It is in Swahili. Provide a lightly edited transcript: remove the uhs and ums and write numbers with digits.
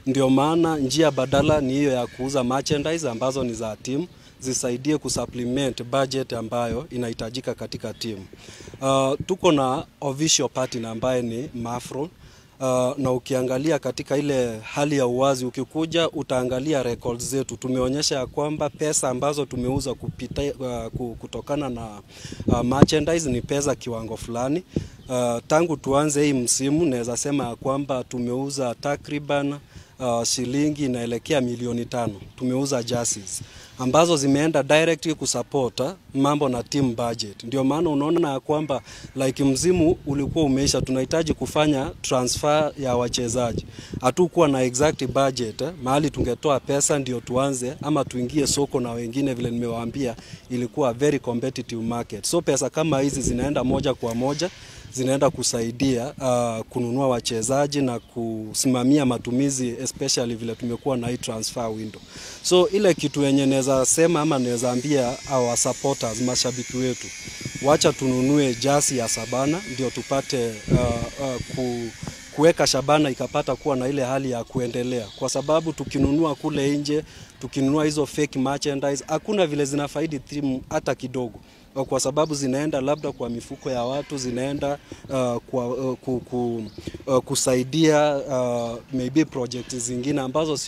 Ndio maana njia badala ni hiyo ya kuuza merchandise ambazo ni za timu zisaidie kusupplement budget ambayo inahitajika katika timu. Tuko na official partner ambaye ni Mafron. Na ukiangalia katika ile hali ya uwazi, ukikuja utaangalia records zetu, tumeonyesha ya kwamba pesa ambazo tumeuza kupita, kutokana na merchandise ni pesa kiwango fulani. Tangu tuanze hii msimu naweza sema ya kwamba tumeuza takriban shilingi inaelekea milioni 5. Tumeuza jerseys ambazo zimeenda directly kusupport mambo na team budget. Ndio maana unaona ya kwamba like msimu ulikuwa umeisha, tunahitaji kufanya transfer ya wachezaji, hatukuwa na exact budget mahali tungetoa pesa ndio tuanze ama tuingie soko na wengine. Vile nimewaambia, ilikuwa very competitive market, so pesa kama hizi zinaenda moja kwa moja zinaenda kusaidia kununua wachezaji na kusimamia matumizi, especially vile tumekuwa na hii transfer window. So ile kitu yenye naweza sema ama naweza ambia our supporters, mashabiki wetu, wacha tununue jasi ya Shabana ndio tupate kuweka Shabana ikapata kuwa na ile hali ya kuendelea, kwa sababu tukinunua kule nje, tukinunua hizo fake merchandise, hakuna vile zinafaidi timu hata kidogo, kwa sababu zinaenda labda kwa mifuko ya watu, zinaenda kwa kusaidia maybe project zingine ambazo sio